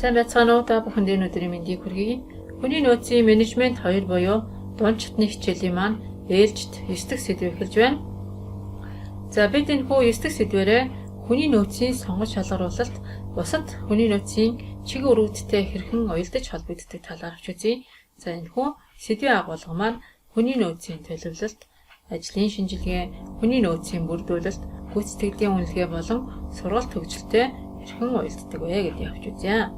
Сайн байцгаана уу, та бүхэнд энэ өдрийн мэндийг хүргэе. Хүний нөөцийн менежмент 2 буюу дунд шатны хичээлийн маань ээлжит 9 дахь сэдв эхэлж байна. За, бид энэхүү 9 дахь сэдвээрээ хүний нөөцийн сонгон шалгаруулалт бусад хүний нөөцийн чиг үүрэгтэй хэрхэн уялдаж холбогддог талаар авч үзье. За, энэхүү сэдвийн агуулга маань хүний нөөцийн төлөвлөлт, ажлын шинжилгээ, хүний нөөцийн бүрдүүлэлт, гүйцэтгэлийн үнэлгээ болон сургалт хөгжилтэй хэрхэн уялддаг вэ гэдгийг авч үзье.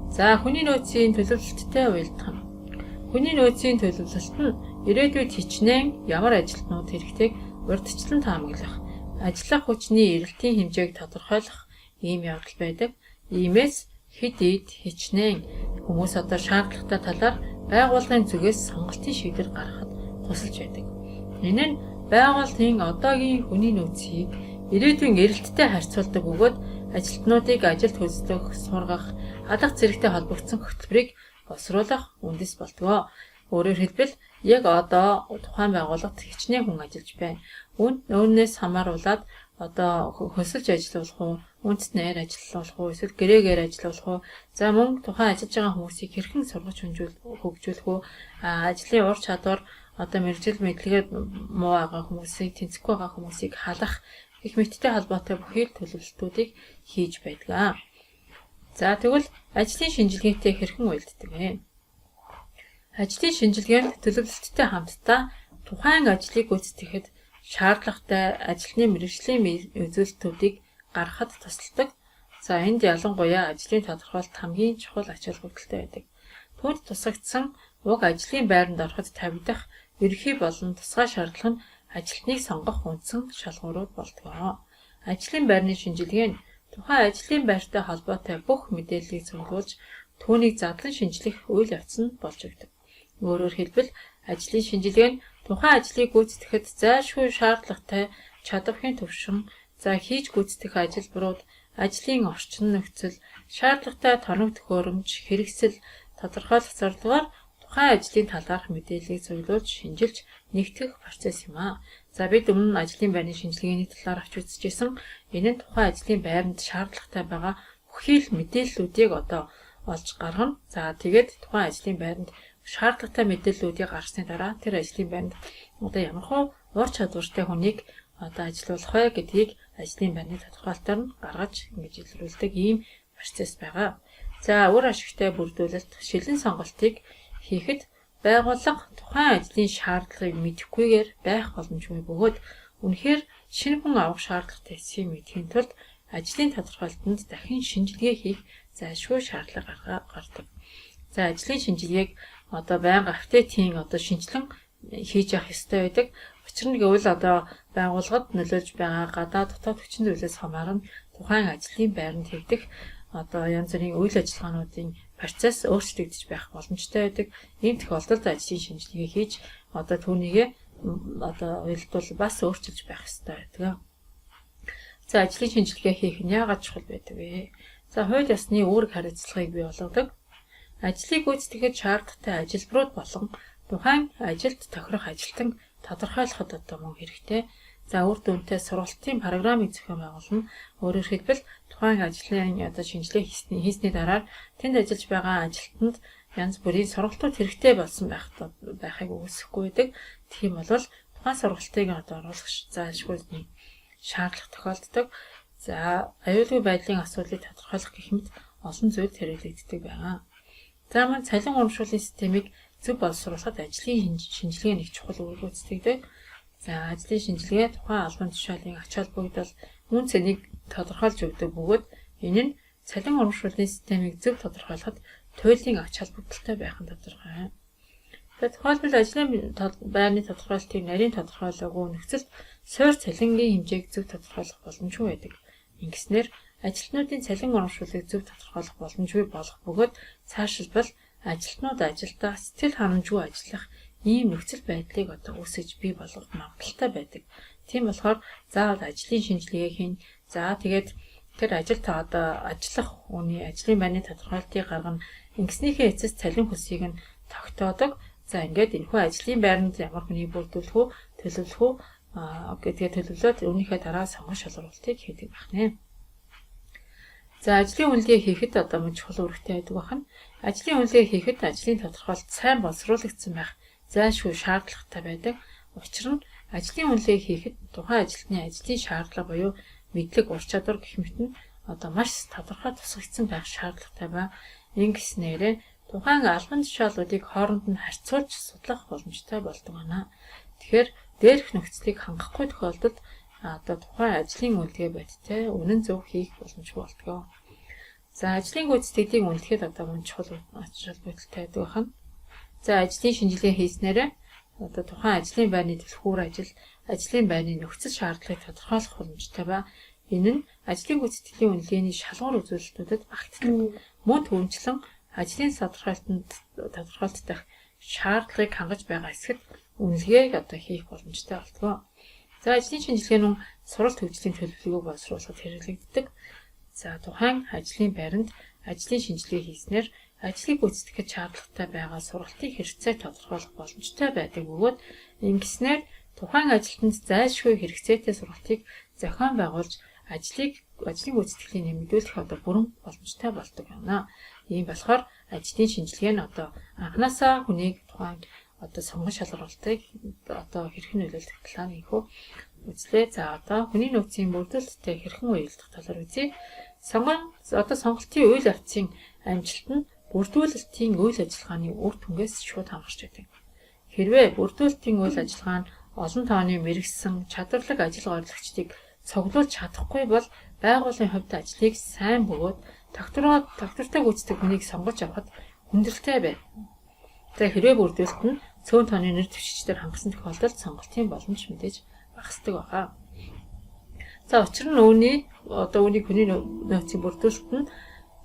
За, хүний нөөцийн төлөвлөлттэй уялдах нь. Хүний нөөцийн төлөвлөлт нь ирээдүйд хичнээн ямар ажилтнууд хэрэгтэйг урьдчилан таамаглах, ажиллах хүчний эрэлтийн хэмжээг тодорхойлох ийм явдал байдаг. Иймээс хэд эд хичнээн хүмүүс одоо шаардлагатай талаар байгууллагын зүгээс сонголтын шийдвэр гаргахад тусалж байдаг. Энэ нь байгууллагын одоогийн хүний нөөцийг ирээдүйн эрэлттэй харьцуулдаг бөгөөд ажилтнуудыг ажилд хөлслөх, сургах, алга зэрэгтэй холбогдсон хөтөлбөрийг боловсруулах үндэс болдог. Өөрөөр хэлбэл, яг одоо тухайн байгууллагад хичнээн хүн ажиллаж байна. Үүнээс хамааруулаад одоо хөлсөлж ажиллуулах уу, үндэс найр ажиллуулах уу, эсвэл гэрээгээр ажиллуулах уу, за мөн тухайн ажиллаж байгаа хүмүүсийг хэрхэн сургаж хөгжүүлэх үү, ажлын ур чадвар, одоо мэргэжил мэдлэгээр муу байгаа хүмүүсийг, тэнцэхгүй байгаа хүмүүсийг халах гэх мэттэй холбоотой бүхий л төлөвлөлтүүдийг хийж байдаг. За, тэгвэл ажлын шинжилгээтэй хэрхэн уялддаг вэ? Ажлын шинжилгээнд төлөвлөлттэй хамтдаа тухайн ажлыг гүйцэтгэхэд шаардлагатай ажилтны мэргэжлийн үзүүлэлтүүдийг гаргахад тусалдаг. За, энд ялангуяа ажлын тодорхойлолт хамгийн чухал ач холбогдолтой байдаг. Түүнд тусагдсан уг ажлын байранд ороход тавигдах ерөнхий болон тусгай шаардлага нь ажилтныг сонгох үндсэн шалгуурууд болдог. Ажлын байрны шинжилгээ нь тухайн ажлын байртай холбоотой бүх мэдээллийг цуглуулж, түүнийг задлан шинжлэх үйл явц нь болж өгдөг. Өөрөөр хэлбэл, ажлын шинжилгээ нь тухайн ажлыг гүйцэтгэхэд зайлшгүй шаардлагатай чадварын түвшин, за хийж гүйцэтгэх ажилбарууд, ажлын орчин нөхцөл, шаардлагатай тоног төхөөрөмж, хэрэгсэл тодорхойлох зорилгоор тухайн ажлын талаарх мэдээллийг цуглуулж, шинжилж, нэгтгэх процесс юм аа. За, бид өмнө нь ажлын байрны шинжилгээний талаар авч үзчихсэн. Энэ нь тухайн ажлын байранд шаардлагатай байгаа бүхий л мэдээллүүдийг одоо олж гаргана. За, тэгээд тухайн ажлын байранд шаардлагатай мэдээллүүдийг гаргасны дараа тэр ажлын байранд одоо ямархуу ур чадвартай хүнийг одоо ажилуулах вэ гэдгийг ажлын байрны тодорхойлолтоор нь гаргаж ингэж илрүүлдэг ийм процесс байгаа. За, үр ашигтай бүрдүүлэлт, шилэн сонголтыг хийхэд байгууллага тухайн ажлын шаардлагыг мэдэхгүйгээр байх боломжгүй бөгөөд үнэхээр шинэ хүн авах шаардлагатай эсэхийг мэдэхийн тулд ажлын тодорхойлолтод дахин шинжилгээ хийх зайлшгүй шаардлага гардаг. За, ажлын шинжилгээг одоо байнга update-ийн одоо шинэчлэн хийж явах ёстой байдаг. Учир нь гэвэл одоо байгууллагад нөлөөлж байгаа гадаад, дотоод хүчин зүйлээс хамааран тухайн ажлын байранд хийгдэх одоо янз бүрийн үйл ажиллагаануудын процесс өөрчлөгдөж байх боломжтой байдаг. Ийм тохиолдолд ажлын шинжилгээ хийж, одоо түүнийгээ одоо уялдуул бас өөрчилж байх ёстой байдаг. За, ажлын шинжилгээ хийх нь яагаад чухал байдаг вэ? За, хууль ёсны үүрэг хариуцлагыг бий болгодог. Ажлыг гүйцэтгэхэд шаардлагатай ажилбарууд болон тухайн ажилд тохирох ажилтан тодорхойлоход одоо мөн хэрэгтэй. За, үр дүнтэй сургалтын програмыг зохион байгуулна. Өөрөөр хэлбэл, тухайн ажлын одоо шинжилгээ хийсний дараа тэнд ажиллаж байгаа ажилтнанд янз бүрийн сургалтууд хэрэгтэй болсон байхыг үгүйсгэхгүй байдаг. Тийм бол тухайн сургалтыг одоо оруулах зайлшгүй шаардлага тохиолддог. За, аюулгүй байдлын асуудлыг тодорхойлох гэх мэт олон зүйлд хэрэглэгддэг байгаа. За, мөн цалин урамшууллын системийг зөв боловсруулахад ажлын шинжилгээ нэг чухал үүрэг гүйцэтгэдэг. За, ажлын шинжилгээ тухайн албан тушаалын ач холбогдол, үнэ цэнийг тодорхойлж өгдөг бөгөөд энэ нь цалин урамшууллын системийг зөв тодорхойлоход туйлын ач холбогдолтой байх нь тодорхой. За, тухайлбал, ажлын байрны тодорхойлолтыг нарийн тодорхойлоогүй нөхцөлд суурь цалингийн хэмжээг зөв тодорхойлох боломжгүй байдаг. Ингэснээр ажилтнуудын цалин урамшууллыг зөв тодорхойлох боломжгүй болох бөгөөд цаашилбал ажилтнууд ажилдаа сэтгэл ханамжгүй ажиллах ийм нөхцөл байдлыг одоо үүсгэж бий болгох магадлалтай байдаг. Тийм болохоор заавал ажлын шинжилгээ хийн. За, тэгээд тэр ажилд одоо ажиллах хүний ажлын байрны тодорхойлолтыг гаргана. Ингэснийхээ эцэс цалин хөлсийг нь тогтоодог. За, ингээд энэхүү ажлын байранд ямар хүнийг бүрдүүлэх үү, төлөвлөх үү гэдгээ төлөвлөөд үүнийхээ дараа сонгон шалгаруултыг хийдэг байх нэ. За, ажлын үнэлгээ хийхэд одоо мөн чухал үүрэгтэй байдаг байна. Ажлын үнэлгээ хийхэд ажлын тодорхойлолт сайн боловсруулагдсан байх зайлшгүй шаардлагатай байдаг. Учир нь ажлын үнэлгээ хийхэд тухайн ажилтны ажлын шаардлага буюу мэдлэг, ур чадвар гэх мэт нь одоо маш тодорхой тусгагдсан байх шаардлагатай ба ингэснээрээ тухайн албан тушаалуудыг хооронд нь харьцуулж судлах боломжтой болдог байна. Тэгэхээр дээрх нөхцөлийг хангахгүй тохиолдолд одоо тухайн ажлын үнэлгээ бодиттой үнэн зөв хийх боломжгүй болдог. За, ажлын гүйцэтгэлийг үнэлэхэд одоо мөн чухал ач холбогдолтой байдаг байна. За, ажлын шинжилгээ хийснээрээ одоо тухайн ажлын байрны түлхүүр ажил, ажлын байрны нөхцөл шаардлагыг тодорхойлох боломжтой ба энэ нь ажлын гүйцэтгэлийн үнэлгээний шалгуур үзүүлэлтүүдэд багтдаг. Мөн түүнчлэн ажлын тодорхойлолт дахь шаардлагыг хангаж байгаа эсэхэд үнэлгээг одоо хийх боломжтой болдог. За, ажлын шинжилгээ нь суралт хөгжлийн төлөвлөгөөг боловсруулахад хэрэглэгддэг. За, тухайн ажлын байранд ажлын шинжилгээ хийснээр ажлыг гүйцэтгэхэд шаардлагатай байгаа сургалтын хэрэгцээг тодорхойлох боломжтой байдаг бөгөөд ингэснээр тухайн ажилтнанд зайлшгүй хэрэгцээтэй сургалтыг зохион байгуулж ажлын гүйцэтгэлийн нэмэгдүүлэх одоо бүрэн боломжтой болдог байна. Ийм болохоор ажлын шинжилгээ нь одоо анханасаа хүнийг тухайн одоо сонгон шалгаруултыг одоо хэрхэн нөлөөлөх талаар инхүү үзлээ. За, одоо хүний нөөцийн бүрдүүлэлттэй хэрхэн уялдах талаар үзье. Сонгон одоо сонголтын үйл явцын амжилт нь бүрдүүлэлтийн үйл ажиллагааны үр дүнгээс шууд хамаарч байдаг. Хэрвээ бүрдүүлэлтийн үйл ажиллагаа нь олон тооны мэргэсэн чадварлаг ажил горилгочдыг цуглуулж чадахгүй бол байгууллагын хувьд ажлыг сайн бөгөөд тогтвортой гүйцэтгэх хүнийг сонгож авахад хүндрэлтэй байна. За, хэрвээ бүрдүүлэлт нь цөөн тооны нэр дэвшигчдээр хангасан тохиолдолд сонголтын боломж мэдээж багасдаг байгаа. За, учир нь үүний хүний нөөцийн бүрдүүлэлт нь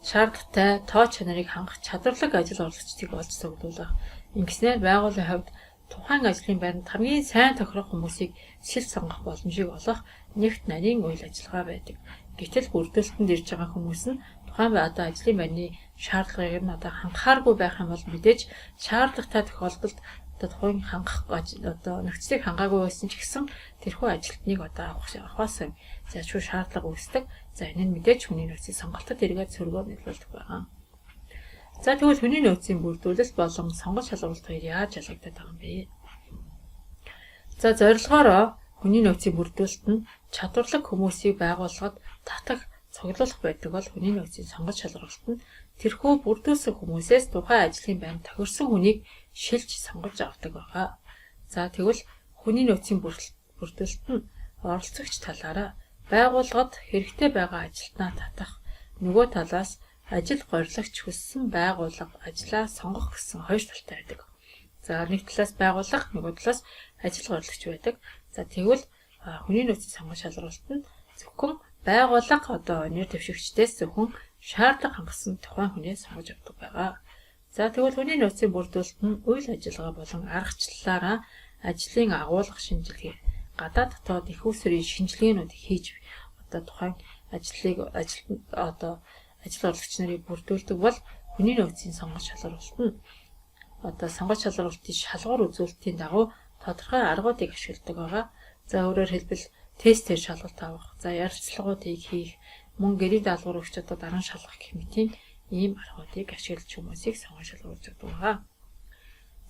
шаардлагатай тоо чанарыг хангах чадварлаг ажил орлогчдыг олж цуглуулах. Ингэснээр байгууллагын хувьд тухайн ажлын байранд хамгийн сайн тохирох хүмүүсийг шил сонгох боломжийг олох нэгт нарийн үйл ажиллагаа байдаг. Гэтэл бүрдүүлэлтэнд ирж байгаа хүмүүс нь тухайн одоо ажлын байрны шаардлагыг нь одоо хангахааргүй байх юм бол мэдээж шаардлагатай тохиолдолд одоо тухайн хангах одоо нөхцөлийг хангаагүй байсан ч гэсэн тэрхүү ажилтныг одоо авахаас зайлшгүй шаардлага үүсдэг. За, энэ нь мэдээж хүний нөөцийн сонголтод эргээд сөргөөр нөлөөлөх байгаа. За, тэгвэл хүний нөөцийн бүрдүүлэлт болон сонгол шалгуулалт хоёр яаж ялгагдаад байгаа юм бэ? За, зорилгоороо хүний нөөцийн бүрдүүлэлт нь чадварлаг хүмүүсийг байгууллагад татах, цуглуулах байдаг бол хүний нөөцийн сонгол шалгуулалт нь тэрхүү бүрдүүлсэн хүмүүсээс тухайн ажлын байранд тохирсон хүнийг шилж сонгож авдаг байгаа. За, тэгвэл хүний нөөцийн бүрдүүлэлт нь оролцогч талаараа байгууллагад хэрэгтэй байгаа ажилтнаа татах, нөгөө талаас ажил горилгоч хүссэн байгууллага ажлаа сонгох гэсэн хоёр талтай байдаг. За, нэг талаас байгууллага, нөгөө талаас ажил горилгоч байдаг. За, тэгвэл хүний нөөцийн сонгон шалралт нь зөвхөн байгууллага одоо нэр дэвшигчдээс зөвхөн шаардлага хангасан тухайн хүнээ сонгож авдаг байгаа. За, тэгвэл хүний нөөцийн бүрдүүлэлт нь үйл ажиллагаа болон аргачлалаараа ажлын агуулга шинжилгээ, гадаад дотоод их усрын шинжилгээнүүдийг хийж одоо тухайн ажлыг ажил одоо ажил орлогч нарыг бүрдүүлдэг бол хүний нөөцийн сонгон шалралт нь одоо сонгон шалралтын шалгуур үзүүлэлтийн дагуу тодорхой аргуудыг ашигладаг байгаа. За, өөрөөр хэлбэл тестээр шалгалт авах, за ярилцлагуудыг хийх, мөн гэрийн даалгавар өгч одоо дараа нь шалгах гэх мэтийн ийм аргуудыг ашиглаж хүмүүсийг сонгон шалгуулж өгдөг байгаа.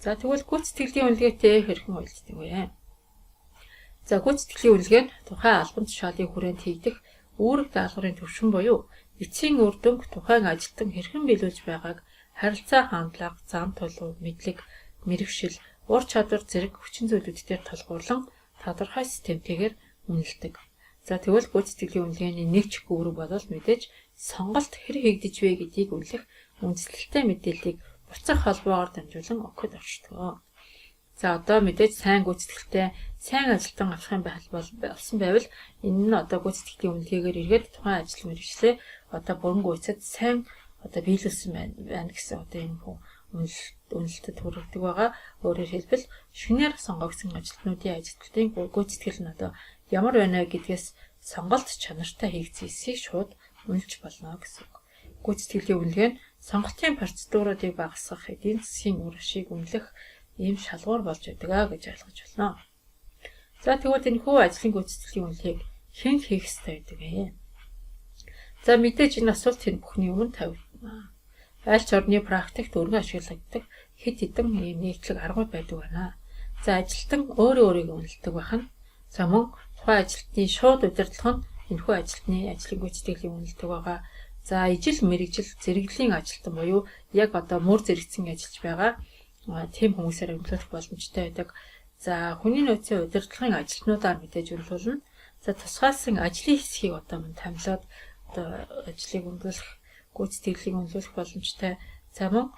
За, тэгвэл гүйцэтгэлийн үнэлгээтэй хэрхэн уялддаг вэ? За, гүйцэтгэлийн үнэлгээ нь тухайн албан тушаалын хүрээнд хийгдэх үүрэг даалгаврын түвшин буюу эцсийн үр дүнг тухайн ажилтан хэрхэн биелүүлж байгааг харилцаа хандлага, зам тулуу, мэдлэг, мэргэшил, ур чадвар зэрэг хүчин зүйлүүд дээр тулгуурлан тодорхой системтэйгээр үнэлдэг. За, тэгвэл гүйцэтгэлийн үнэлгээний нэг ч үүрэг бол мэдээж сонголт хэр хийгдэж вэ гэдгийг үнэлэх үндэслэлтэй мэдээллийг буцах холбоогоор дамжуулан өгөхөд оршдог. За, одоо мэдээж сайн гүйцэтгэлтэй сайн ажилтан авах юм болсон байвал энэ нь одоо гүйцэтгэлийн үнэлгээгээр эргээд тухайн ажил мэргэжлээ одоо бүрэн гүйцэд сайн одоо биелүүлсэн байна гэсэн одоо энэ хүн үнэлэлтэд хүргэдэг байгаа. Өөрөөр хэлбэл шинээр сонгогдсон ажилтнуудын ажилтнын гүйцэтгэл нь одоо ямар байна вэ гэдгээс сонголт чанартай хийгдсэн эсэхийг шууд үнэлж болно гэсэн үг. Гүйцэтгэлийн үнэлгээ нь сонголтын процедуруудыг багасгах, эдийн засгийн үр ашийг үнэлэх ийм шалгуур болж байдаг а гэж ойлгож байна. За, тэгвэл энэхүү ажлын гүйцэтгэлийн үнэлгээг хэн хийх ёстой гэдэг вэ? За мэдээж энэ асуулт энэ бүхний өмнө тавигдана. Аль ч орны практикт өргөн ашиглагддаг хэд хэдэн ийм нийтлэг аргууд байдаг байна. За ажилтан өөрөө өөрийгөө үнэлдэг байх нь. За мөн тухайн ажилтны шууд удирдлага нь энэхүү ажилтны ажлын гүйцэтгэлийн үнэлдэг байгаа. За ижил мэргэжил зэрэглэлийн ажилтан буюу яг одоо мөр зэрэгцэн ажиллаж байгаа тийм хүмүүсээр үнэлэх боломжтой байдаг. За хүний нөөцийн удирдлагын ажилтнуудаар мэдээж үнэлүүлнэ. За тусгаалсан ажлын хэсгийг одоо мөн томилоод одоо ажлыг үнэлэх, гүйцэтгэлийг үнэлэх боломжтой. За мөн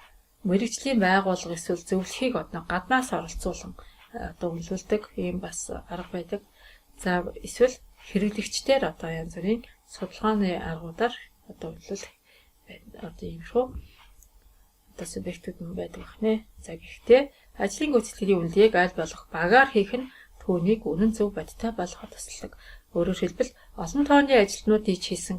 мэргэжлийн байгууллага эсвэл зөвлөхийг одоо гаднаас оролцуулан одоо үнэлүүлдэг ийм бас арга байдаг. За эсвэл хэрэглэгчдээр одоо янз бүрийн судалгааны аргуудаар одоо үнэлэх одоо иймэрхүү одоо субъектүүд мөн байдаг байна. За гэхдээ ажлын гүйцэтгэлийн үнэлгээг аль болох багаар хийх нь түүнийг үнэн зөв бодиттой болгоход тусалдаг. Өөрөөр хэлбэл олон тооны ажилтнуудын хийсэн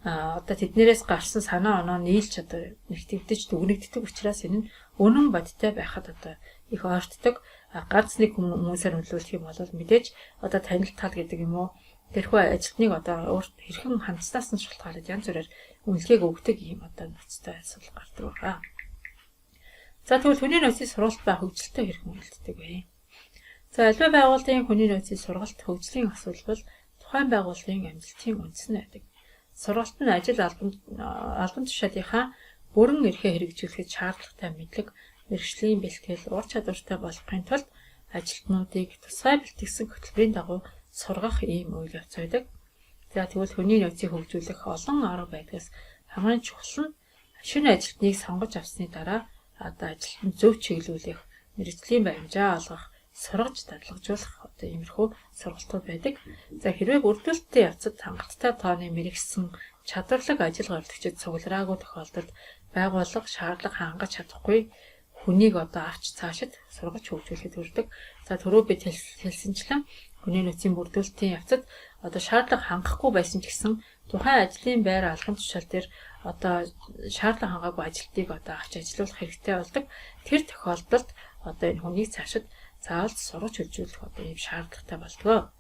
одоо тэднэрээс гарсан санаа оноо нийлж одоо нэгтгэгдэж дүгнэгддэг учраас энэ нь үнэн бодиттой байхад одоо их ойртдог. Ганц нэг хүмүүсээр үнэлүүлэх юм бол мэдээж одоо танил тал гэдэг юм уу, тэрхүү ажилтныг одоо өөр хэрхэн хандсанаас нь шалтгаалаад янз бүрээр үнэлгээг өгдөг ийм одоо ноцтой асуудал гардаг байна. За тэгвэл хүний нөөцийн сургалт ба хөгжилтэй хэрхэн уялддаг вэ? За аливаа байгууллагын хүний нөөцийн сургалт хөгжлийн асуудал бол тухайн байгууллагын амжилтын үндэс нь байдаг. Сургалт нь ажил албан тушаалынхаа бүрэн эрхээ хэрэгжүүлэхэд шаардлагатай мэдлэг, мэргэжлийн бэлтгэл, ур чадвартай болгохын тулд ажилтнуудыг тусгай бэлтгэсэн хөтөлбөрийн дагуу сургах ийм үйл явц байдаг. За тэгвэл хүний нөөцийг хөгжүүлэх олон арга байдгаас хамгийн чухал нь шинэ ажилтныг сонгож авсны дараа одоо ажилтнанд зөв чиглүүлэх, мэргэжлийн баримжаа олгох, сургаж дадлагжуулах одоо иймэрхүү сургалтууд байдаг. За хэрвээ бүрдүүлэлтийн явцад хангалттай тооны мэргэшсэн чадварлаг ажил гоорлогчид цуглараагүй тохиолдолд байгууллага шаардлага хангаж чадахгүй хүнийг одоо авч цаашид сургаж хөгжүүлэхэд хүрдэг. За түрүү бид хэлсэнчлэн хүний нөөцийн бүрдүүлэлтийн явцад одоо шаардлага хангахгүй байсан ч гэсэн тухайн ажлын байр алган тушаал дээр одоо шаардлага хангаагүй ажилтныг одоо авч ажилуулах хэрэгтэй болдог. Тэр тохиолдолд одоо энэ хүнийг цаашид заавал сургаж хөгжүүлэх одоо ийм шаардлагатай болдог.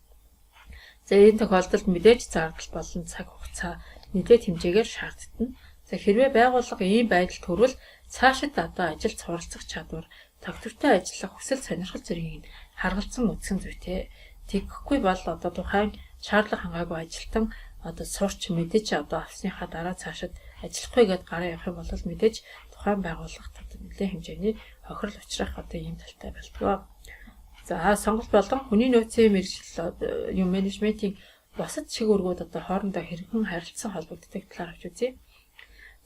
За энэ тохиолдолд мэдээж зардал болон цаг хугацаа нэлээд хэмжээгээр шаардтана. За хэрвээ байгууллага ийм байдалд хүрвэл цаашид одоо ажилд суралцах чадвар, тогтвортой ажиллах хүсэл сонирхол зэргийг харгалзан үзсэн зүйтэй. Тэгэхгүй бол одоо тухайн шаардлага хангаагүй ажилтан одоо сурч мэдээж одоо авсныхаа дараа цаашид ажиллахгүй гээд гараа явах юм бол мэдээж тухайн байгууллагт одоо нэлээд хэмжээний хохирол учрах одоо ийм талтай болтгоо. За сонголт болон хүний нөөцийн мэргэжил юм менежментийн бусад чиг үүргүүд одоо хоорондоо хэрхэн харилцан холбогддог талаар авч үзье.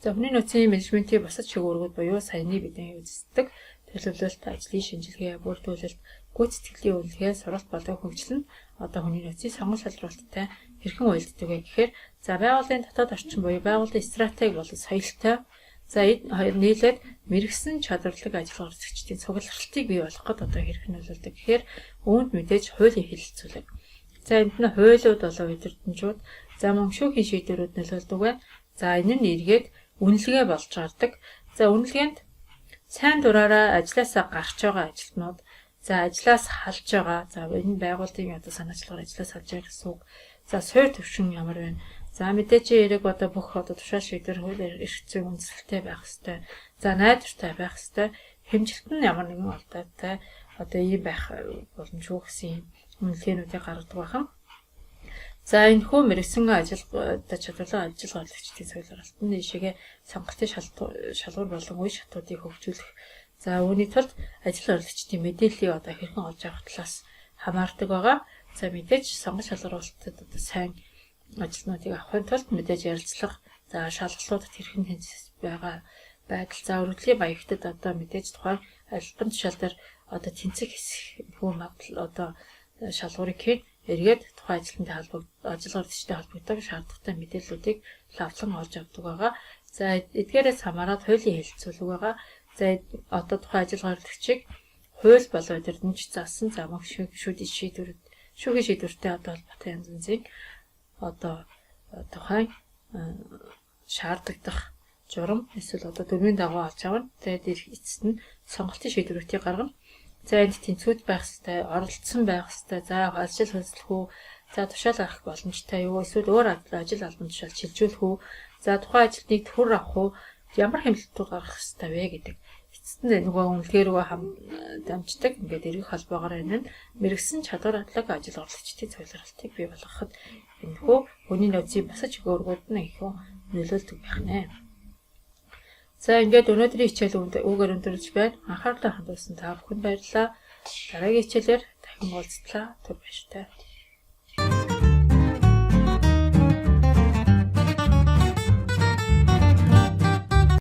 За хүний нөөцийн менежментийн бусад чиг үүргүүд буюу саяны бидний үздэг төлөвлөлт, ажлын шинжилгээ, бүрдүүлэлт, гүйцэтгэлийн үнэлгээ, сургалт болон хөгжил нь одоо хүний нөөцийн сонгол шалруулттай хэрхэн уялддаг вэ гэхээр за байгууллагын дотоод орчин буюу байгууллагын стратеги болон соёлтой, за энэ хоёр нийлээд мэргэсэн чадварлаг ажил гүйцэтгэгчдийн цугларалтыг бий болгоход одоо хэрхэн нөлөөлдөг гэхээр үүнд мэдээж хуулийн хэлэлцүүлэг. За энд нь хуулиуд болон удирдамжууд, за мөн шүүхийн шийдвэрүүд нөлөөлдөг байна. За энэ нь эргээд үнэлгээ болж гардаг. За үнэлгээнд сайн дураараа ажлаасаа гарч байгаа ажилтнууд, за ажлаас халж байгаа, за энэ байгууллагын одоо санаачлагаар ажлаас халж байгаа гэсэн үг. За суурь түвшин ямар байна? За мэдээж хэрэг одоо бүх одоо тушаал шийдвэр хууль эрх зүйн үндэслэлтэй байх ёстой. За найдвартай байх ёстой. Хэмжилт нь ямар нэгэн алдаатай одоо ийм байх боломжгүй гэсэн юм үнэлгээнүүдийг гаргадаг байх юм. За энэхүү мэргэсэн ажил одоо чадварлаг ажил гоорлогчдын цугларалт нь ийшээгээ сонголтын шалгуур болон үе шатуудыг хөгжүүлэх. За үүний тулд ажил гоорлогчдын мэдээллийг одоо хэрхэн олж авах талаас хамаардаг байгаа. За мэдээж сонгол шалгаруулалтад одоо сайн ажилтнуудыг авахын тулд мэдээж ярилцлага, за шалгалуудад хэрхэн тэнцэх байгаа байдал, за өргөдлийн маягтад одоо мэдээж тухайн албан тушаал дээр одоо тэнцэх хэсэг хүү магадлал одоо шалгуурыг хийн эргээд тухайн ажилтнтай ажил гүйцэтгэгчтэй холбогдох шаардлагатай мэдээллүүдийг лавлан олж авдаг байгаа. За эдгээрээс хамаарат хуулийн хэлэлцүүлэг байгаа. За одоо тухайн ажил гүйцэтгэгчийг хууль болон удирдамж заасан, за мөн шүүхийн шийдвэр шүүхийн шийдвэртэй одоо холбоотой янз янзын одоо тухайн шаардлагадах журам эсвэл одоо дүрмийн дагуу олж авна. Тэгээд эцэст нь сонголтын шийдвэрүүдийг гаргана. За энд тэнцвүүд байх ёстой, оролцсон байх ёстой. За ажил хөдөлгөх үү, за тушаал гаргах боломжтой юу, эсвэл өөр ажил албан тушаал шилжүүлэх үү. За, тухайн ажилтныг түр авах уу, ямар хэмнэлтүүд гаргах ёстой вэ гэдэг эцэст нь нөгөө үнэлгээ рүүгээ дамждаг, ингээд эргэх холбоогоор энэ нь мэргэсэн чадвар адлаг ажил орлогчдын цугларалтыг бий болгоход энэхүү хүний нөөцийн бусад чиглэлүүд нь их нөлөөлдөг байх нэ. За, ингээд өнөөдрийн хичээл үүгээр өндөрлөж байна. Анхаарлаа хандуулсан та бүхэнд баярлалаа. Дараагийн хичээлээр дахин уулзтлаа. Түр баяртай.